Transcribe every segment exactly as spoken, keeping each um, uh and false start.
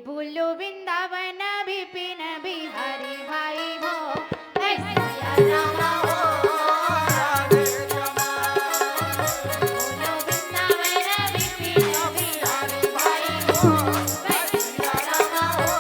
बोलो वृंदावन विपिन बिहारी भाई हो, जय सिया राम हो। बोलो वृंदावन विपिन बिहारी भाई हो, जय सिया राम हो।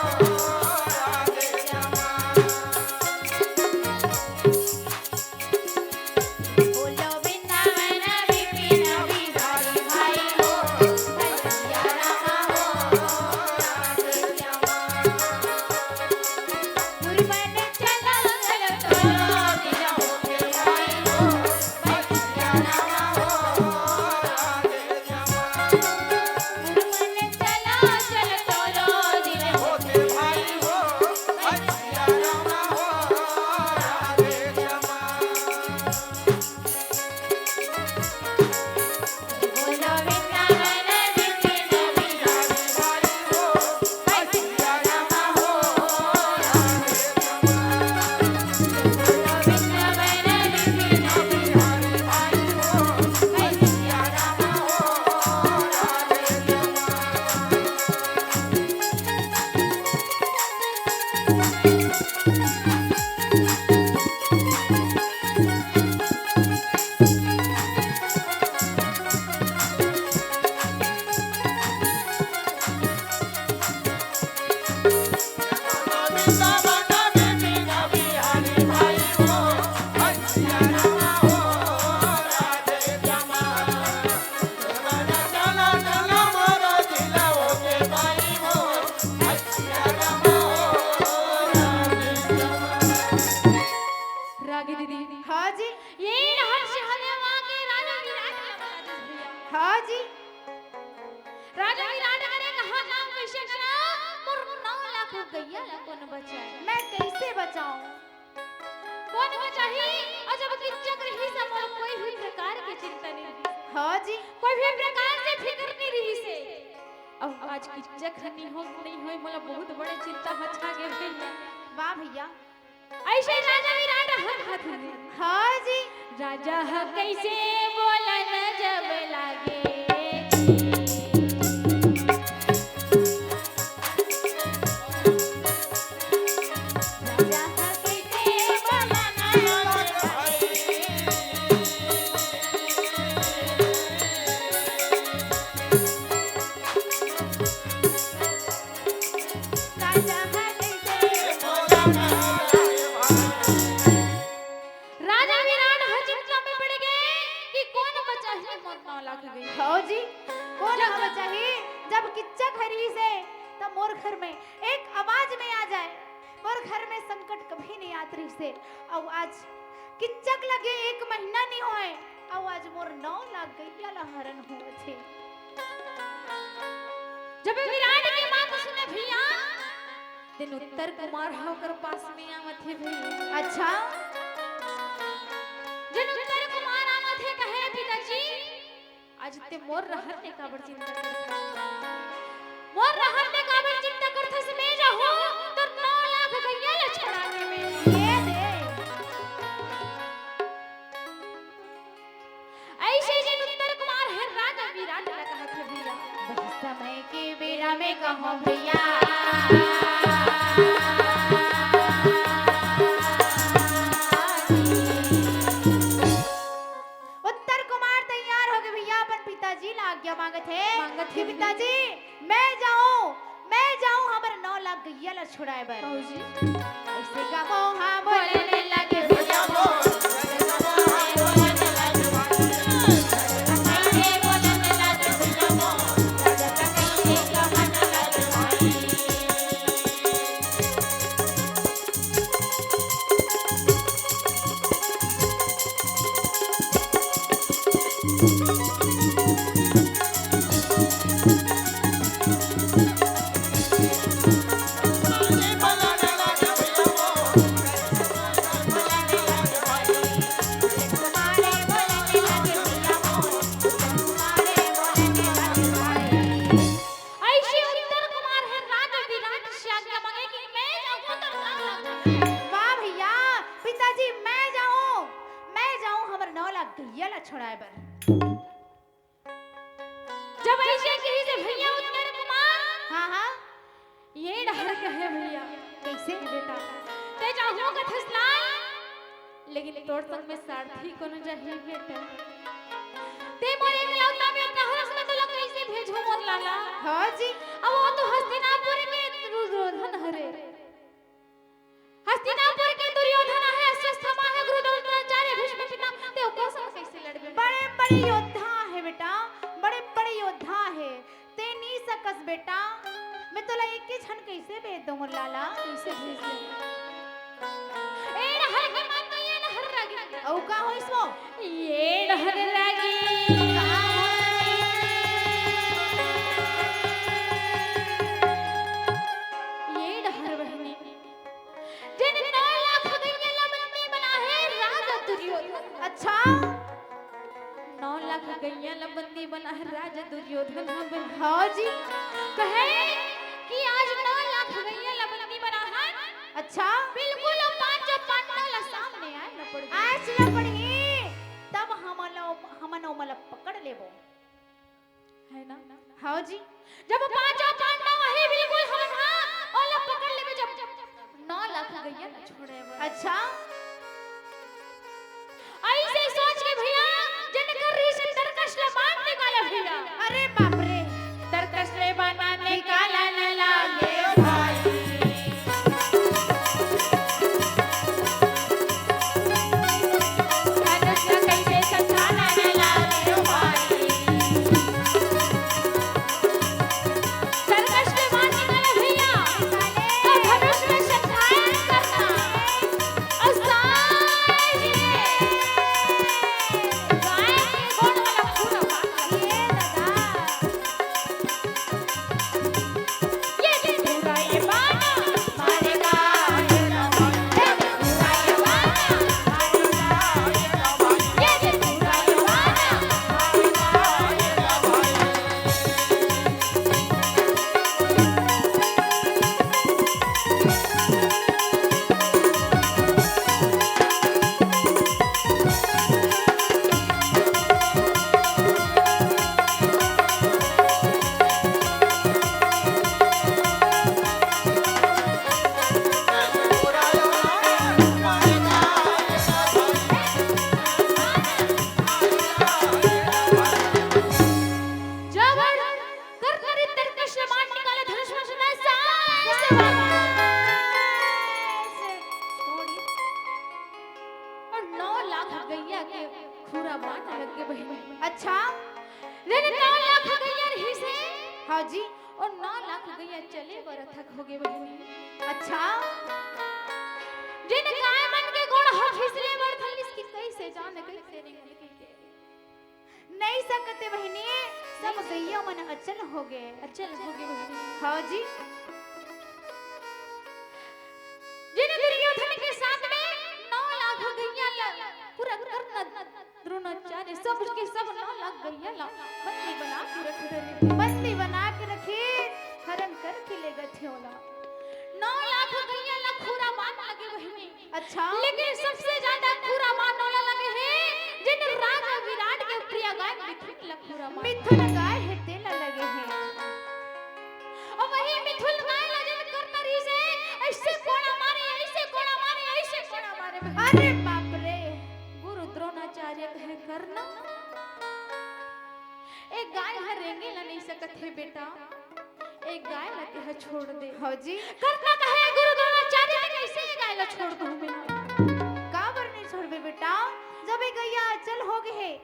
रागी दीदी। हाँ जी। ये रहस्य हरे वहाँ के राजा विराट के बता दे भैया। हाँ जी। राजा विराट करे कहा काम कैसे करा? मोर नौ लाख गैया ला कौन बचाए? मैं कैसे बचाऊं? कौन बचाही? और जब किच्चक रही से मोर कोई भी प्रकार के चिंता नहीं रही। हाँ जी। कोई भी प्रकार से फिक्र नहीं रही से। अब आज किच्चक नहीं हो, नहीं होय, मोला बहुत बड़े चिंता मचा गे भैया। वाह भैया। ऐसे राजा विराट हर हाथ में। हाँ जी। राजा ह कैसे बोलन जब लागे। राजा ह कैसे बोलन जब लागे। राजा विराट ह चिंता में पड़ गे कि कोन बचाही मोर नौ लाख गई। हव जी, कोन ह बचाही? जब किच्चक हरी से, त मोर घर में एक आवाज नहीं आ जाए, मोर घर में संकट कभी नहीं आत रही से। अउ आज किच्चक लगे एक महीना नहीं होए, अउ आज मोर नौ लाख गैया ला हरन होवत हे। जब विराट के बात सुने भैया, दिन उत्तर कुमार ह ओकर पास में आवत हे भैया। अच्छा। दिन उत्तर कुमार आवत हे, कहे, "पिताजी, आज ते मोर रहर ले काबर चिंता करथस? मोर रहर ले काबर चिंता करथस? मैं जाहूं तोर नौ लाख गैया ला छुड़ाने में।" ये दे। ऐसे दिन उत्तर कुमार ह राजा विराट ला कहत हे भैया। वही समय के बेरा में कहूं भैया। उत्तर कुमार तैयार हो गे भैया, अपन पिताजी ला आज्ञा मांगत हे मांगत कि हे। पिताजी, मैं जाऊं, मैं जाऊं हमर नौ लाख गैया ला छुड़ाए बर। बाबूजी। ऐसे का मोहा बोलने लगे भैया वो। ऐसे उत्तर कुमार ह राजा विराट से आज्ञा मांगे कि मैं जाऊं तो राजा। वाह भैया, पिताजी, मैं जाऊं, मैं जाऊं हमर नौ लाख गैया ला छुड़ाए बर। जब ऐसे कही से भैया उत्तर कुमार, हाँ, हाँ। ये डहर कहे भैया। कइसे? बेटा, तैं जाहूं कथस लाल, लेकिन तोर संग में सारथी कोनो जाही बेटा। तैं मोर एकलौता बेटा हरस, मैं तोला कइसे भेजहूं मोर लाला? हाँ जी। अब वो तो हस्तिनापुर के दुर्योधन हरे। हस्तिनापुर के दुर्योधन हे, अश्वत्थामा हे, गुरु द्रोणाचार्य, भीष्म पितामह, तैं ओकर संग कइसे लड़बे? बड़े बड़े योद्धा हे बेटा, बड़े बड़े योद्धा हे। तैं नइ सकस बेटा, मैं तोला एके झन कइसे भेज दूं मोर लाला? कइसे भेज दूं? ए डहर के माता, ये डहर रागी। अउ का होइस वो? ये डहर रागी। ये डहर बहिनी। जेन नौ लाख गइया ला बंदी बनाहे राजा दुर्योधन। अच्छा। नौ लाख गइया ला बंदी बनाहे राजा दुर्योधन ह बहिनी। हाँ जी। कहे कि आज नौ लाख गइया ला बंदी बनाहे। अच्छा। बिल्कुल, अउ पांचों पांडव ला सामने आए ला पड़ही। आए ला पड़ही, तब हमन ला, हमन ओमन ला पकड़ लेबो। है ना? हाँ जी। जब पांचों पांडव हे बिल्कुल हमन हा, ओला पकड़ लेबे जब नौ लाख गइया ला छोड़े बर। अच्छा। अइसे सोच के भैया, जेन कर रहिस तरकस ले बाण निकाले भैया। अरे बाप रे। तरकस ले बाण निकाले न लागे भाई। जब कर्णरी तरकस ले बाण निकाले, धनुष में से ऐसे छोड़ी। अउ नौ लाख गइया के खूरा बाण लग गे बहिनी। अच्छा। रे, रे, नौ लाख गइया रहिस हे। हाँ जी। अउ नौ लाख गइया चले बर अथक होगे बहिनी। अच्छा। जेन गाय मन के गोड़ ह फिसले बर धरिस कि कइसे जाने, कइसे नहीं। नइ सकते बहिनी, सब गइया मन अचल होगे। अचल होगे बहिनी। हाँ जी। जेन दुर्योधन के साथ में नौ लाख गइया ला, पूरा कर्ण, द्रोणाचार्य, सब के सब नौ लाख गइया ला बंदी बना के रख डरे। बंदी बना के रखे, हरण करके ले गे थे ओला। नौ लाख गइया ला खूरा बाण लगे बहिनी। अच्छा। लेकिन सबसे ज्यादा खूरा बाण ओला लगे हे, जेन राजा विराट के प्रिय गाय मिथुन ला खूरा बाण। मिथुन गाय हे, तेला लगे हे। अउ वही मिथुन गाय ला जेन कर्ण रहिस हे, अइसे कोड़ा मारे, अइसे कोड़ा मारे, अइसे कोड़ा मारे। अरे बाप रे। गुरु द्रोणाचार्य कहे, "कर्ण, ए गाय ह रेंगे ला नइ सकत हे बेटा।" ए गाय ला तेहा छोड़ दे। हाँ जी। कर्ण कहे, "गुरु द्रोणाचार्य, कइसे ए गाय ला छोड़ दूं मैं?" काबर नइ छोड़बे बेटा, जब ए गइया अचल होगे हे,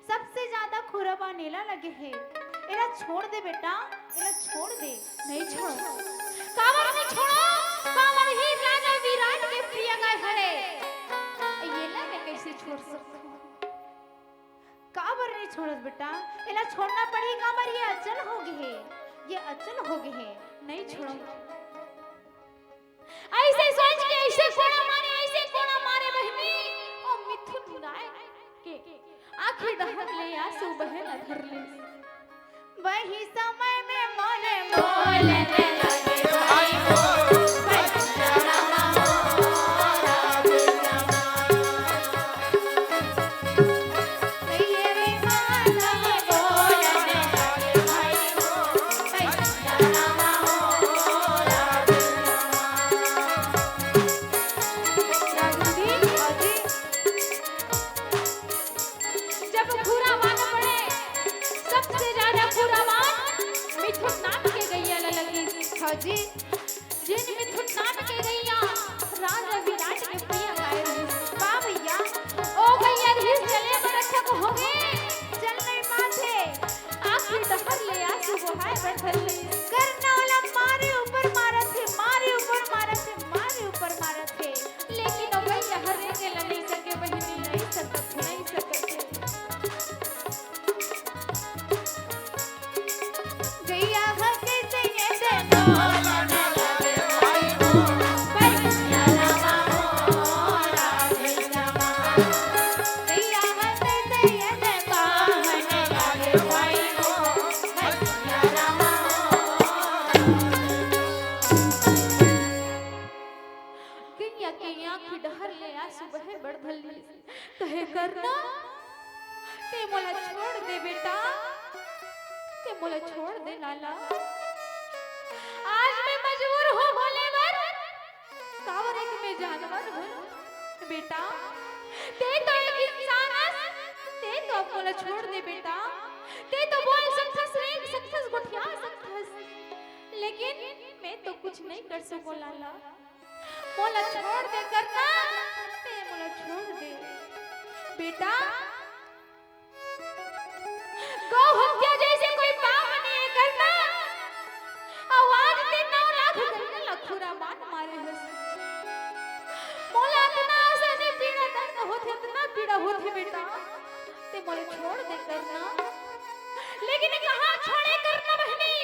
सबसे ज्यादा खूरा बाण एला लगे हे, एला छोड़ दे बेटा, एला छोड़ दे। नइ छोड़ों। काबर नइ छोड़ों? काबर ए राजा विराट के प्रिय गाय हरे। एला मैं कइसे छोड़ सकथंव? काबर नइ छोड़स बेटा? एला छोड़ना पड़ही, काबर ये अचल होगे हे, ये अचल होगे हे। नइ छोड़ों। अइसे सोच के अइसे कोड़ा मारे, अइसे कोड़ा मारे बहिनी, ओ मिथुन गाय के आँखी डहर ले आंसू बहे ला धर ले। वही समय में मोरे मोल न लगे भाई हो। जेन मिथुन नाम के गइया राजा विराट के प्रिय गाय रहिस। वाह भैया, ओ गइया रहिस चले बर अच्छा को होगे, चल नहीं पाथे। आखिर डहर ले आंसू बोहाय बर धर लिस। करना ओला मारे ऊपर मारत हे, मारे ऊपर मारत हे, मारे ऊपर मारत हे। लेकिन ओ गइया हर रेंगे ला नहीं सके बहिनी, नहीं सकत, नहीं सकत हे। गैया ह कइसे ये देना। गैया ह कइसे ये देना। गैया के आँखी डहर ले आंसू बहे बर धर लिस। कहे करना, ते मोला छोड़ दे बेटा, ते मोला छोड़ दे लाला। आज मैं मजबूर हो बोले बर, काबर एक मैं जानवर हूँ बेटा। ते तो एक इंसान हस, ते तो अब मोला छोड़ दे बेटा। ते तो बोल सकथस, रेंग सकथस, गोठिया सकथस, लेकिन मैं तो कुछ नहीं कर सकूं लाला। मोला छोड़ दे करना, ते मोला छोड़ दे। बेटा, गौ हत्या जइसे कोई पाप नहीं हे करना। अउ आज ते नौ लाख गइया ला खुरा बान मारे हस। मोला अतना असहनीय पीड़ा दर्द होथे, अतना पीड़ा होथे बेटा। ते मोला छोड़ दे करना। लेकिन कहाँ छोड़े करना बहिनी?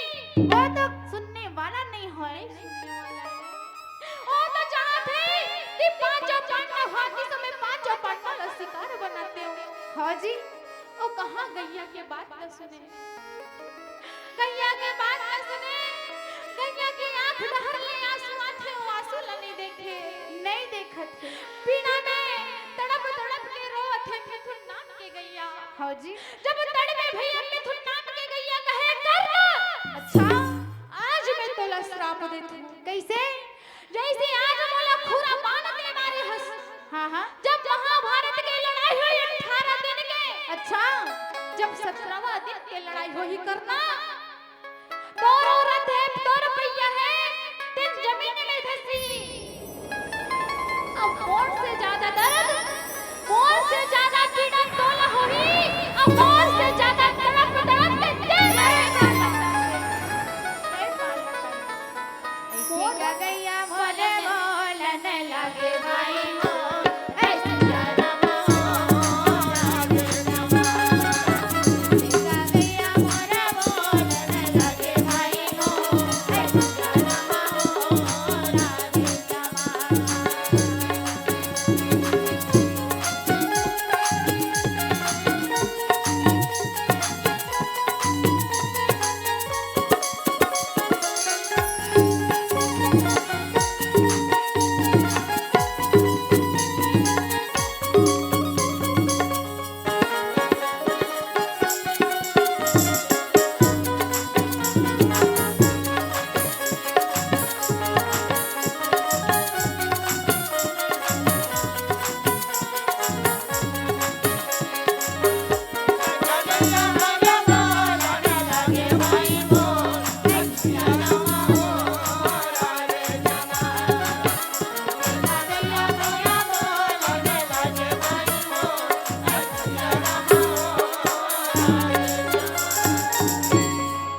वो तो सुनने वाला नहीं होय। ओ तो चाहत हे कि पांचों पांडव हाथी समेत पांचों पांडव ला शिकार बनाते हो। हाँ जी। ओ कहाँ गैया के बात न सुने, गैया के बात न सुने, गैया के आंख डहर ले आंसू आथे, ओ आंसू ला नहीं देखे। नहीं देखत हे। पीड़ा में तड़प तड़प के रोवत हे मिथुन नाम के गैया। हाँ जी। जब तड़पे भैया मिथुन नाम के गैया कहे कर। अच्छा। आज मैं तोला श्राप देथूं। कइसे? जइसे आज मोला खुरा बान के मारे हस। हाँ, हाँ। जब महाभारत के लड़ाई होही अठारह दिन के। अच्छा। जब सत्रहवाँ दिन के लड़ाई होही करना, तोर औरत हे, तोर भैया हे, तेन जमीन ले धसी। अब मोर से ज्यादा दर्द, मोर से ज्यादा पीड़ा तोला होही, अब मोर से ज्यादा तड़प तड़प के तें मरेगा। गैया मोरे बोलन लागे भाई हो।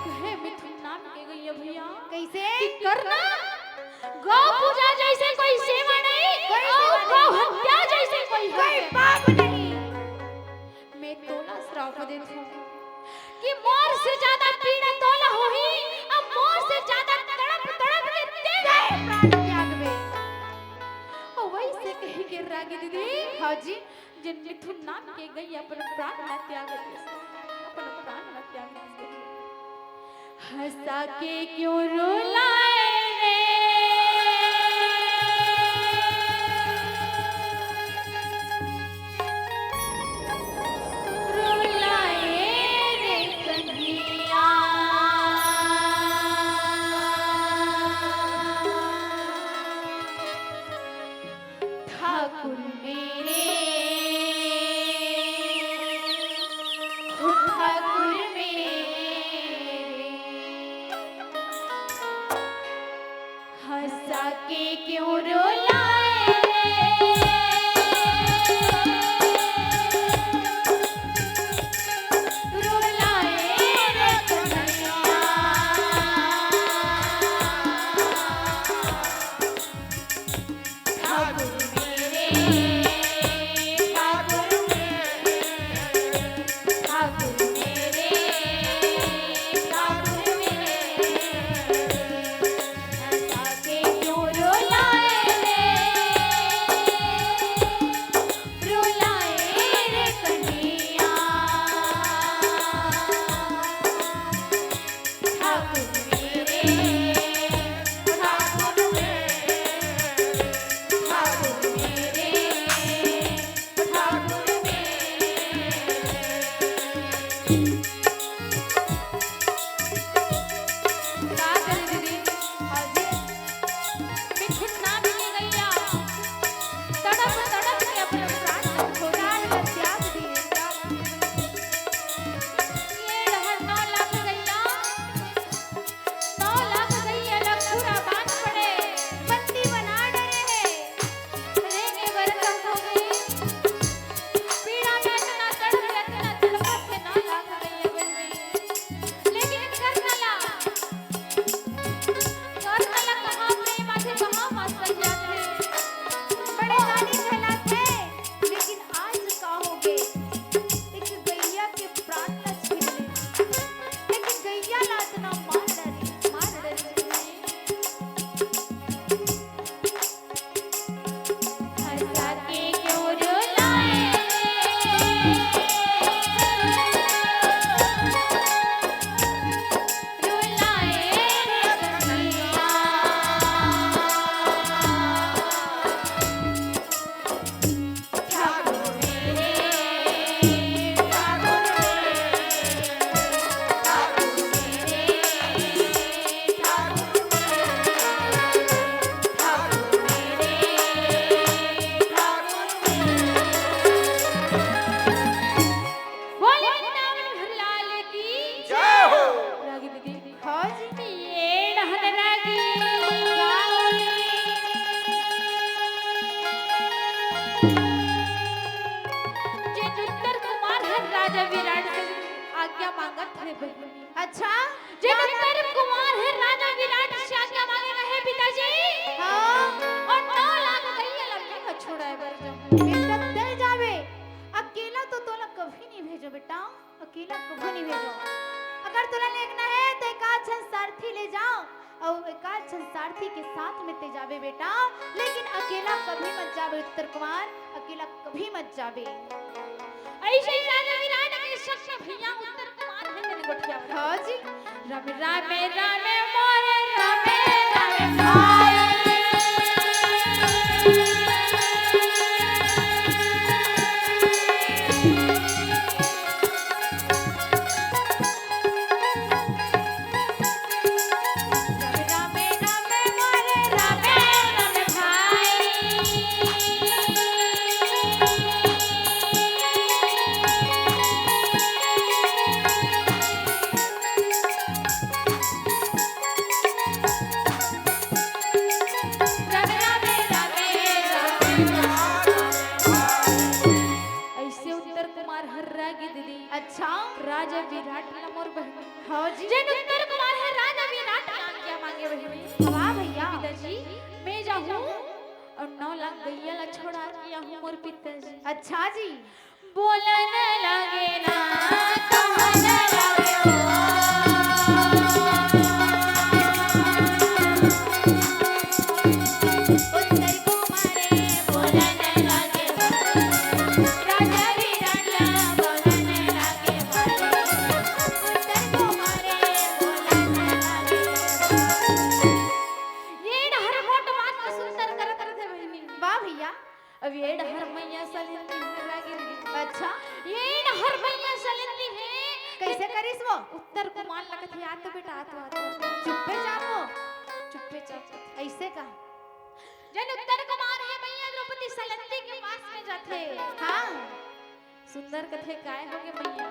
कहे मिथुन नाम के गैया भैया। कइसे? कि करना गौ पूजा जइसे कोई सेवा नहीं, कोई अउ सेवा गौ नहीं। हत्या जइसे कोई कोई हत्या। पाप नहीं। मैं तोला श्राप देथूं कि मोर से ज्यादा पीड़ा तोला होही, अब मोर से ज्यादा तड़प तड़प के तें प्राण त्यागबे। अउ वइसे कहि के रागी दीदी, हाँ जी। जेन मिथुन नाम के गैया अपन प्राण ला त्याग दिस, अपन प्राण ला त्याग दिस। हंसा के क्यों रुलाए रे, रुलाए रे कन्हैया। ठाकुर मेरे, ओ ठाकुर मेरे। हंसा के क्यों रुलाए रे, रुलाए रे कन्हैया। ठाकुर मेरे, ठाकुर मेरे, ठाकुर मेरे, ठाकुर मेरे, हंसा के क्यों रुलाए रे, रुलाए रे कन्हैया। ठाकुर मेरे, ठाकुर मेरे, ठाकुर मेरे, ठाकुर मेरे। का करे दीदी? हाँ जी। बिन खेत ना मिले गैया, तड़प तड़प के अपना प्राण ला छोड़े। प्राण ला त्याग दिए। ये डहर नौ लाख गैया, नौ लाख गैया ला खुरा बांध पड़े, बंदी बना डरे हे। रेंगे बर कम होगे, पीड़ा में अतना तड़प, अतना तड़पत हे नौ लाख गैया बहिनी। लेकिन करना ला, करना ला कहाँ प्रेम आथे, कहाँ वात्सल्य आथे। बड़े दानी कहलाथे, लेकिन आज का होगे? एक गैया के प्राण ला छीन ले। एक गैया ला अतना मार डरे, मार डरे। हंसा के क्यों रुलाए रे, रुलाए रे कन्हैया। ठाकुर मेरे, ठाकुर मेरे, ठाकुर मेरे, ठाकुर मेरे, ठाकुर मेरे, ठाकुर मेरे। बोले वृंदावन भर लाल की जय हो। रागी दीदी। हाँ जी। ये डहर रागी। जेन उत्तर कुमार हर राजा विराट से आज्ञा मांगत हे बहिनी। अच्छा। जेन उत्तर कुमार हर राजा विराट से आज्ञा मांगे हे पिताजी। हाँ। अउ नौ लाख गैया ला मैं छोड़ाए बर जाऊं। एकदम दे जाबे। अकेला तो तोला कभी नहीं भेजों बेटा। अकेला कभू नहीं भेजों। अगर तोला लेगना हे, त एकाध झन सारथी ले जाओ, अउ एकाध झन सारथी के साथ में ते जाबे बेटा, लेकिन अकेला कभी मत जाबे उत्तर कुमार, अकेला कभी मत जाबे। अइसे ही राजा विराट के शक्य भैया उत्तर कुमार हे मेरे गोठिया में। हाँ जी। राम राम राम मोरे राम राम भाई। राम राम मोरे राम राम भाई। अइसे उत्तर कुमार हर रागी दीदी। अच्छा। राजा विराट ला मोर बहिनी। हाँ जी। जेन उत्तर कुमार हर राजा विराट ला आज्ञा मांगे बहिनी। वाह भैया। पिताजी, मैं जाहूँ अउ नौ लाख गैया ला छोड़ा के आहूँ मोर पिताजी। अच्छा जी। बोलन लागे ना, कहन लागे हो। उत्तर कुमार बोलन लागे हो। राजा विराट ला बोलन लागे हो। उत्तर कुमार बोलन लागे हो। ये डहर मोट बात ला सुंदर करत रथे बहिनी। वाह भैया। अब ये डहर मैया सलेंदी हे रागी दीदी। अच्छा। ये डहर मैया सलेंदी हे। कइसे करिस वो? उत्तर कुमार ला कथे, "आ तो बेटा, आ तो, आ तो।" चुप्पे चाप वो? चुप्पे चाप। अइसे का? जेन उत्तर कुमार हे मैया द्रौपदी सलेंदी के पास में जाथे। हाँ। सुंदर कथे, "काय होगे मैया?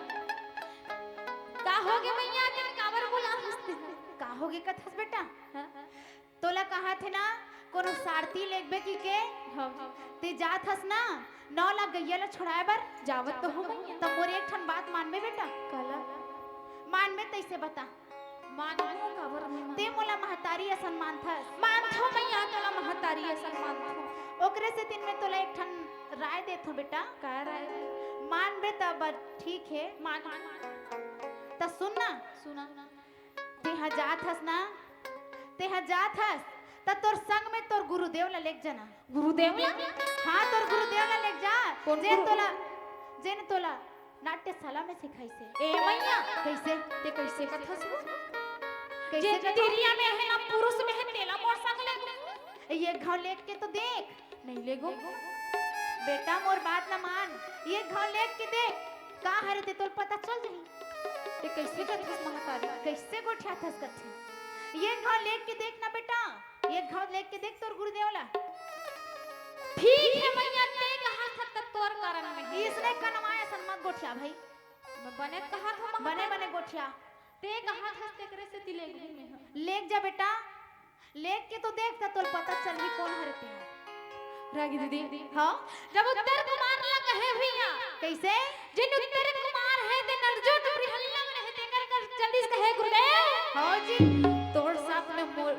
का होगे मैया, तेन काबर बुलाहस तेन?" का होगे कथस बेटा? हाँ? तोला कहा थे ना, कोनो सारथी लेगबे कि के? हाँ। ते जात हस ना, नौ लाख गैया ला छोड़ाए बर? जावत तो हूँ मैया। त मोर एक ठन बात मानबे बेटा? काला? मानबे तइसे बता। मानहूँ काबर नहीं मानहूँ? ते मोला महतारी असन मानथस। मानथों मैया, तोला महतारी असन मानथों। ओकरे सेतिन मैं तोला एक ठन राय देथों बेटा। का राय? मानबे त ब-, ठीक हे। मान, मान, मान। त सुन ना। सुना। तेहा जात हस ना, तेहा जात हस, त तोर संग में तोर गुरुदेव ला लेग जाना। गुरुदेव ला? हाँ, तोर गुरुदेव ला लेग जा। कोन जेन गुरु? तोला, जेन तोला नाट्यशाला में सिखाइसे। ए मैया। कइसे? ते कइसे कथस वो? कइसे जेन कथस? तिरिया में हे ना, पुरुष में हे, तेला मोर संग लेगहूँ। ये घाव लेग के तो देख। नहीं लेगहूँ। बेटा, मोर बात न मान, ये घाव लेग के देख, का हरे ते तोल पता चल जाही। ते कइसे कथस महतारी? कइसे गोठियाथस कथे? ये घाव लेग के देख ना बेटा, ये घाव लेग के देख तोर गुरुदेव ला। ठीक हे मैया, ते कहाथस त तोर करन में हे। इसने कनवाए असन मत गोठिया भाई। मैं बने कहाथों महतारी। बने बने गोठिया। ते कहाथस तेकरे सेती लेगहूँ मैं। लेग जा बेटा, लेग के तो देख, त तोल पता चलही कोन हरे ते। रागी दीदी। हाँ? जब उत्तर कुमार ला कहे भैया। कइसे? जेन उत्तर कुमार हे, तेन अर्जुन बृहल्ला मन हे, तेकर कर चलिस कहे गुरुदेव। हाँ जी। तोर साथ में मोर,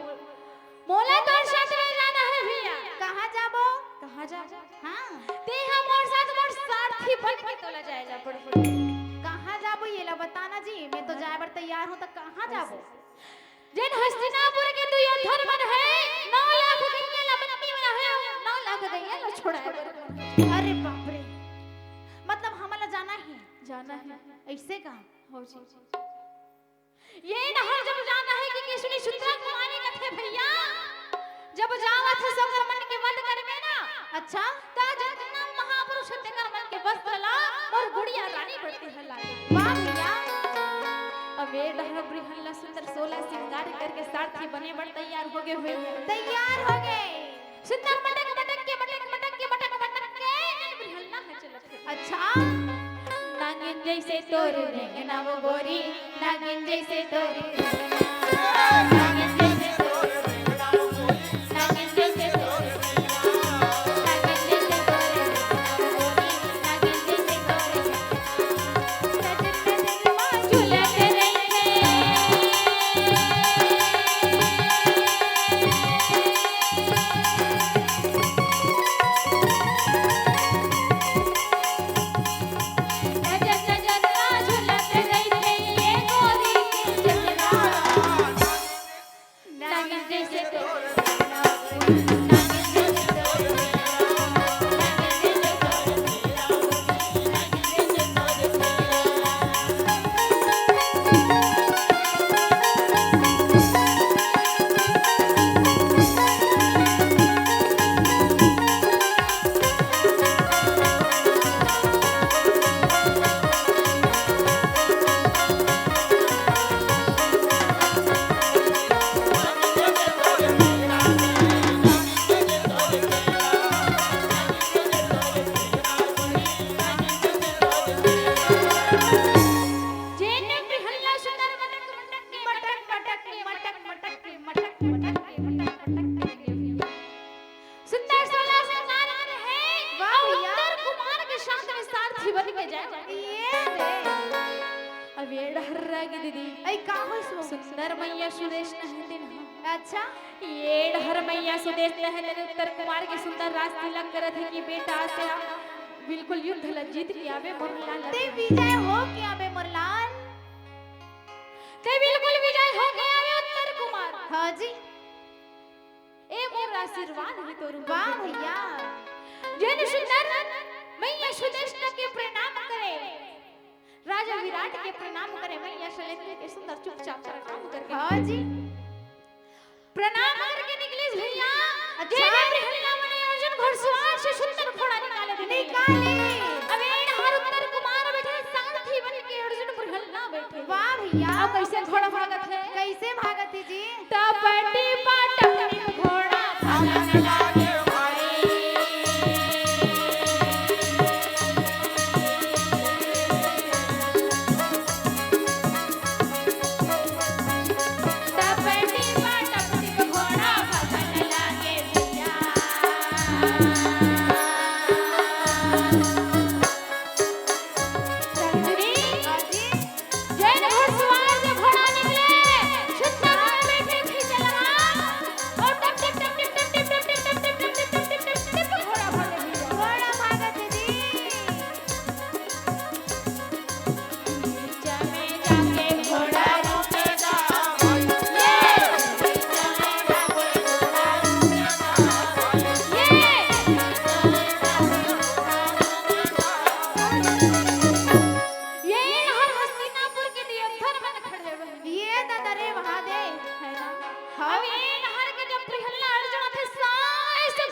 मोला तोर साथ में जाना हे भैया। कहाँ जाबो? कहाँ जाबो? हाँ। तेहा मोर साथ मोर सारथी बन के तोला जाए ला पड़ही। कहाँ जाबो ये ला बताना जी, मैं तो जाए बर तैयार हूँ, त कहाँ जाबो? जेन हस्तिनापुर के दुर्योधन मन हे, नौ लाख गैया ला बंदी बनाए हे, नौ लाख गैया ला छोड़ाए बर। अरे बाप रे, मतलब हमन ला जाना हे? जाना हे। अइसे का? हो जी। ये डहर जब जाना हे कि किसुनी सुंदर कुमारी कथे भैया, जब जावत हे संक्रमण के वध करबे ना, अच्छा? त जतना महापुरुष हे तेकर मन के वस्त्र ला मोर गुड़िया रानी बर तेहा लागे। वाह भैया। अब ए डहर बृहल्ला सुंदर सोलह सिंगार करके सारथी बने बर तैयार होगे हुए। तैयार होगे। सुंदर मटक मटक के, मटक मटक के, मटक मटक के बृहल्ला ह चलत हे। अच्छा। नागिन जइसे तोर रेंगना वो गोरी, नागिन जइसे तोर, नागिन जइसे तोर, नागिन जइसे तोर, नागिन जइसे तोर, नागिन जइसे तोर, सजन में दिलवा झुलत रहिथे। नजर नजर मा झुलत रहिथे ये गोरी के चेहरा। नागिन जइसे तोर, नागिन जइसे तोर, नागिन जइसे तोर। जेन बृहल्ला सुंदर मटक मटक के, मटक मटक के, मटक मटक के, मटक मटक के, मटक मटक के। सुंदर सोला सिंगार हे। वाह अउ भैया। उत्तर कुमार के साथ में सारथी बन के जाए। ये रे। अब ए डहर रागी दीदी। अई का होइस वो? सुंदर मैया सुदेष्णा हे तेन ह। अच्छा। ए डहर मैया सुदेष्णा हे तेन उत्तर कुमार के सुंदर रास तिलक करत हे कि बेटा से बिल्कुल युद्ध ल जीत के आबे मोर लाल। ते विजय हो के आबे मोर लाल। ते बिल्कुल विजय हो के आबे उत्तर कुमार। हाँ जी। ए मोर आशीर्वाद हे तोर ऊपर। वाह भैया। जेन सुंदर मैया सुदेष्णा के प्रणाम करे, राजा विराट के प्रणाम करे, मैया शैलेंद्र के सुंदर चुपचाप प्रणाम करके। हाँ जी। प्रणाम करके निकलिस भैया। अच्छा। जेन बृहल्ला मन अर्जुन घोड़सवार से सुंदर घोड़ा निकाले दीदी। निकाले। अब ए डहर उत्तर कुमार बइठे, सारथी बन के अर्जुन बृहल्ला बइठे। वाह भैया। अब कइसे घोड़ा भागत हे? कइसे भागत हे जी? टपटी पटपटी घोड़ा भागत लागे भाई। टपटी पटपटी घोड़ा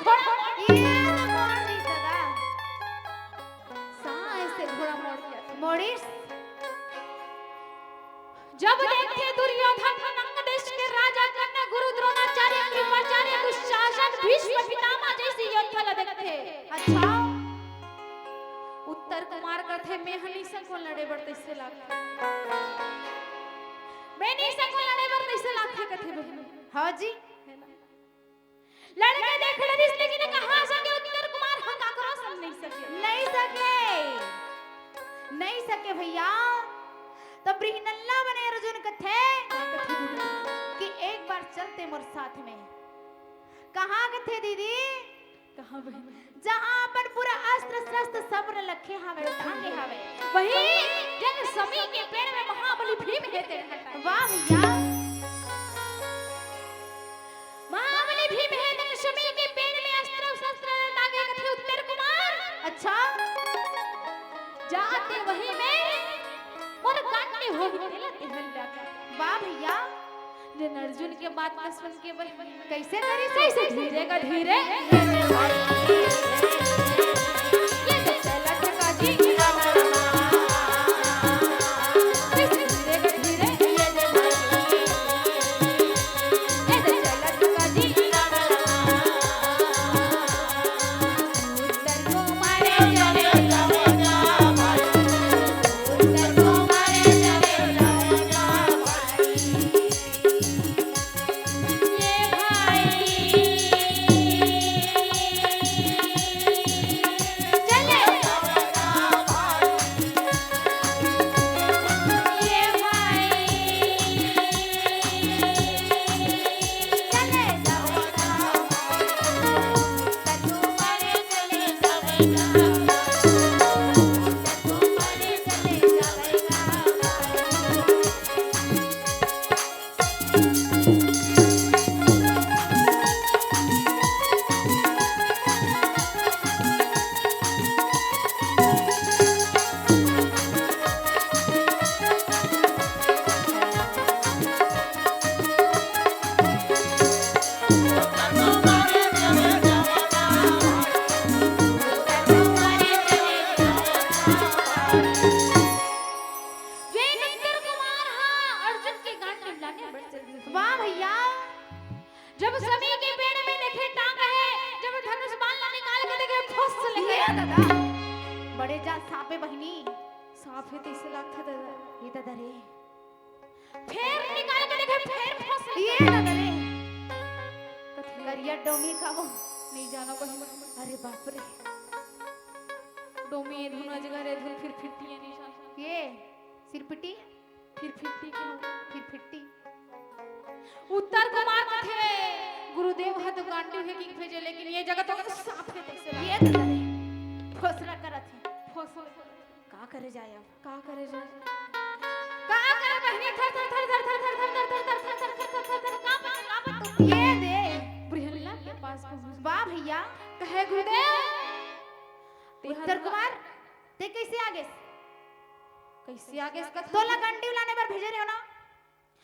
ये तो मोड़ नहीं सका। सा ऐसे घोड़ा मोड़ के आथे। मोड़िस। जब देखथे दुर्योधन ह नंग देश के राजा कर्ण गुरु द्रोणाचार्य कृपाचार्य दुशासन भीष्म पितामह जैसे योद्धा ला देखथे। अच्छा। उत्तर कुमार कथे, "मैं ह नइ सकंव लड़े बर तइसे लागथे। मैं नइ सकंव लड़े बर तइसे लागथे," कथे बहिनी। हाँ जी। लड़के देख डरिस, लेकिन कहाँ सके उत्तर कुमार ह काकरो संग नइ सके। नइ सके, नइ सके भैया। त बृहन्नला बने अर्जुन कथे कि एक बार चलते मोर साथ में। कहाँ कथे दीदी? कहाँ बहिनी? जहाँ अपन पूरा अस्त्र शस्त्र सब रखे हवे, टांगे हवे। वही जन समी के पेड़ में महाबली भीम हे तेरे हटा। वाह भैया। महाबली भीम हे तेरे समी के पेड़ में अस्त्र शस्त्र टांगे कथे उत्तर कुमार। अच्छा। जाते वही में मोर गांडी हो गई तेला तेहल जाता। वाह भैया। जेन अर्जुन के बात ल सुन के बहिनी कइसे करिस? कइसे धीरे का धीरे। ये तो चलत का जी। कइसे धीरे का धीरे। ये तो चलत का जी। वाह भैया। जब समी के पेड़ में देखे टांग हे, जब धनुष बाण ला निकाल के देखे, फुस ले ये दादा, बड़े जान सांपे बहिनी। सांप हे तइसे लागथे दादा। ये दादा रे। फेर निकाल के देखे, फेर फुस ले ये दादा रे। करिया डोमी का वो। नइ जाना बहिनी। अरे बाप रे। डोमी ए धुन अजगर ए धुन फिर फिरती हे नइ जाना। ये सिरपिटी। फिर फिरती के हो, फिर फिरती। उत्तर कुमार कथे, गुरुदेव ह तो गांडी हे कि भेजे, लेकिन ये जगह तो सांप हे तइसे ये तो करे। फोसला करत हे। फोसला। का करे जाय अब? का करे जाय? का करे बहिनी? थर, थर, थर, थर, थर, थर, थर, थर, थर, थर, थर, थर, थर, थर, थर, का बता, का बता? ये दे। बृहन्नला के पास पहुंच। वाह भैया। कहे गुरुदेव। उत्तर कुमार, ते कइसे आ गेस? कइसे आ गेस कथा? तोला गांडी लाने बर भेजे रहे हो ना?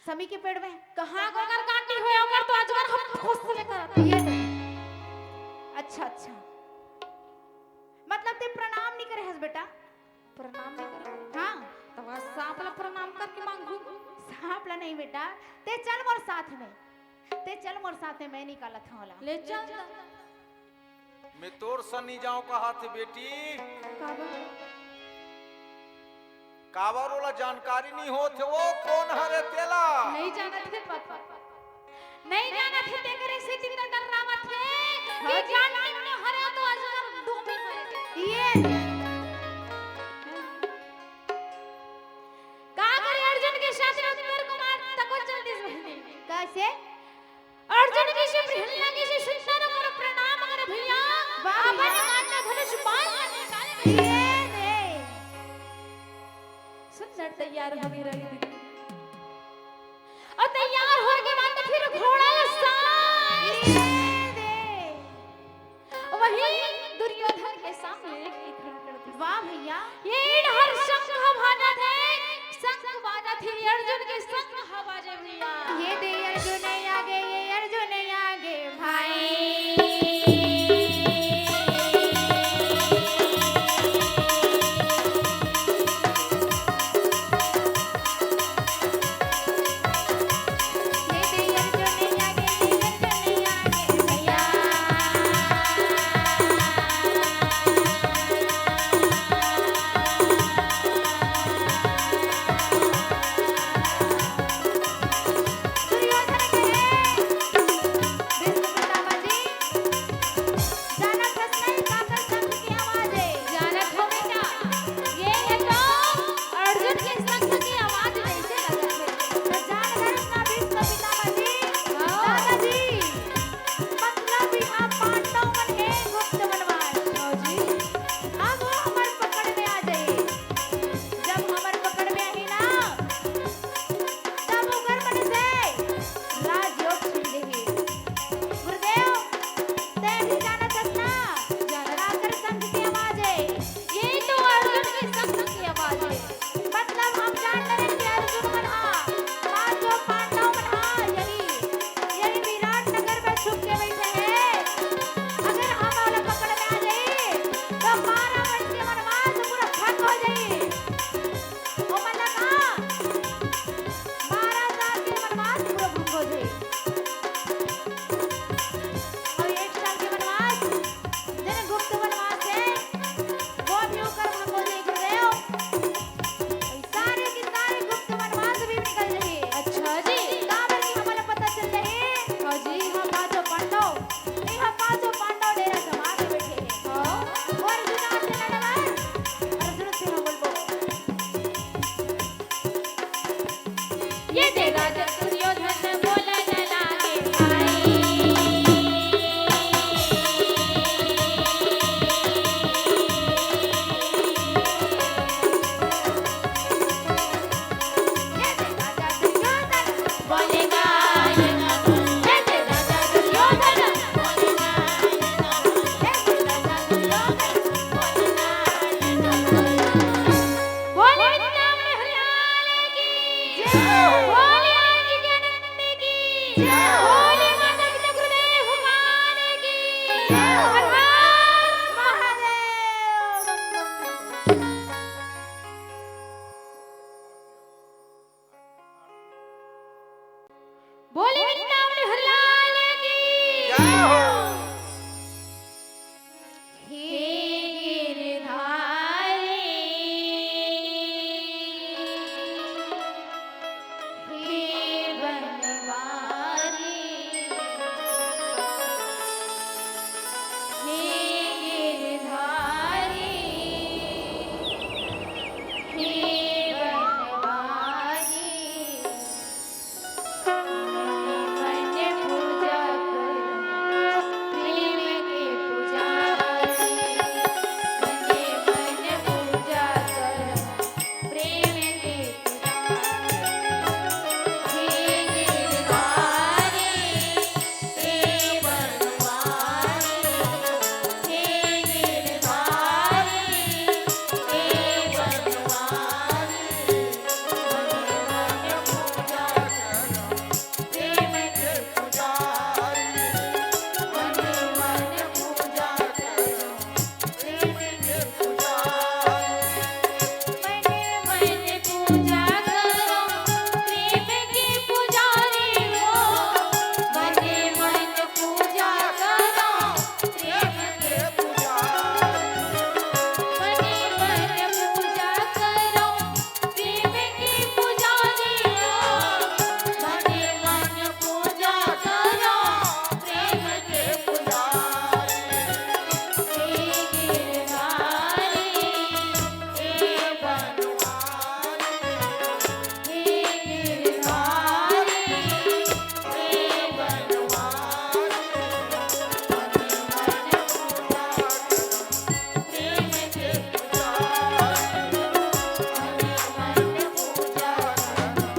समी के पेड़ में। कहाँ को अगर गांडी होय, अगर तो अजगर हम खुश से करत। ये दे। अच्छा, अच्छा। मतलब ते प्रणाम नइ करे हस बेटा? प्रणाम नइ करे। हाँ। तब आज सांप ला प्रणाम करके मांगू। सांप ला नहीं बेटा, ते चल मोर साथ में। ते चल मोर साथ में, मैं निकालत हूँ ओला। ले चल। मैं तोर सन नइ जांव कहत हे बेटी। काबर? काबर ओला जानकारी नइ होत हे, वो कोन हरे तेला? नइ जानत हे पापा। नइ जानत हे, तेकरे सेती त डर्रावत हे कि हाँ जी। जान नइ हरे तो अजगर डोमी हरे। ये। का करे अर्जुन के साथ में उत्तर कुमार तको चल दिस बहिनी। कइसे? अर्जुन के से बृहन्नला के से सुंदर कर प्रणाम कर भैया। वाह अपन भैया। कांटा धनुष बाण निकाल के ये दे। सुंदर तैयार होगे रही दीदी। अउ तैयार होय के बाद फिर घोड़ा ला साथ ये दे। वही दुर्योधन के सामने एक खड़ा कर दिस। वाह भैया। ये इण हर शंख बाजत हे, शंख बाजत हे, अर्जुन के शंख बाजे भैया। ये दे अर्जुन आगे, ये अर्जुन आगे भाई। तैं भी जानत हस ना, जलराकर संघ के आवाज हे। ये तो अर्जुन के संघ के आवाज हे। मतलब हम जान डरेन कि अर्जुन मन हा पांचों पांडव मन हा यही, यही विराट नगर में छुप के बइठे हे। अगर हम ओला पकड़ में आ जाई, तो बारह वर्ष के वनवास पूरा भंग हो जाई। ओमन ला का बारह साल के वनवास पूरा भंग हो जाई। अउ एक साल के वनवास, जेन गुप्त वनवास हे, वो भी ओकर भंग हो जाई गुरुदेव। सारे के सारे गुप्त वनवास भी निकल जाही। अच्छा जी। काबर कि हमन ला पता चल जाही। हाँ जी। इहाँ पांचों पांडव, इहाँ पांचों पांडव डेरा जमा के बइठे हे। हाँ। वो अर्जुन से लड़े बर, अर्जुन से हम बोलबो। ये दे राजा दुर्योधन बोले न लागे भाई। बोले विद्या में हरियाणा की जय हो। बोले आदि के आनंद की जय हो। बोले माता पिता गुरुदेव भगवान की जय हो। हर हर महादेव। बोले वृंदावन हरियाणा की जय हो। हे गिरधारी, हे बनवारी, हे गिरधारी, हे बनवारी, मन मन पूजा करो, प्रेम के पुजारी। मन मन पूजा करो, प्रेम के पुजारी। हे गिरधारी, हे बनवारी, हे गिरधारी, हे बनवारी। प्रेम के पुजारी हो, मन मन पूजा करो, प्रेम के पुजारी। हे गिरधारी, हे बनवारी, हे गिरधारी, हे बनवारी, मन मन पूजा करो।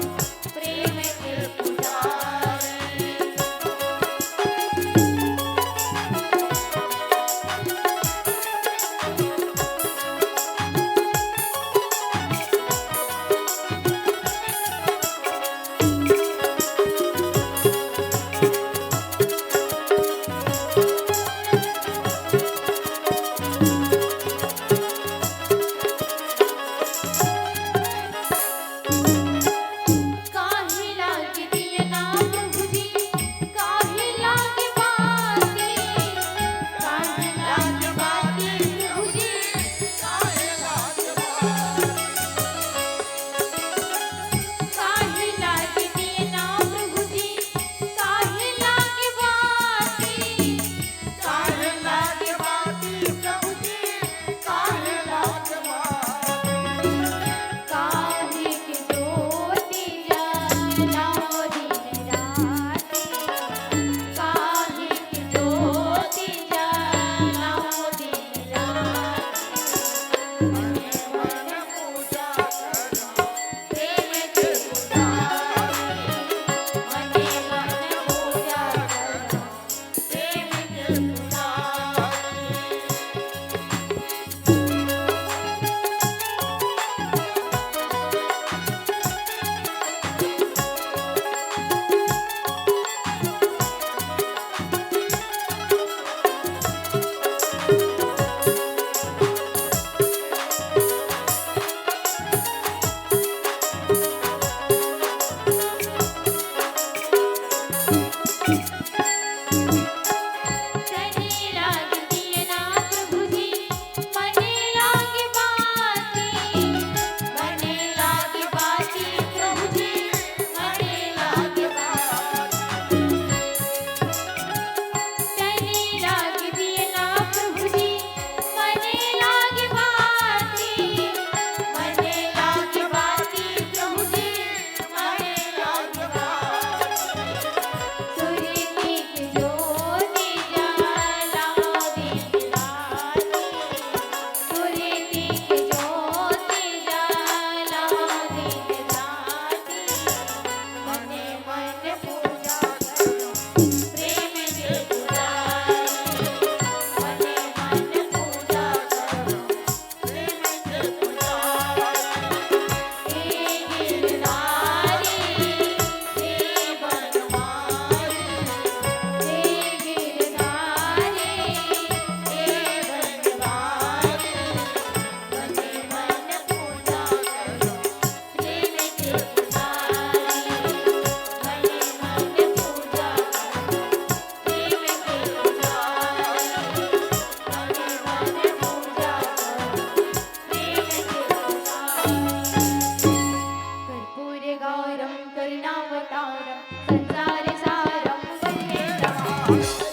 Peace.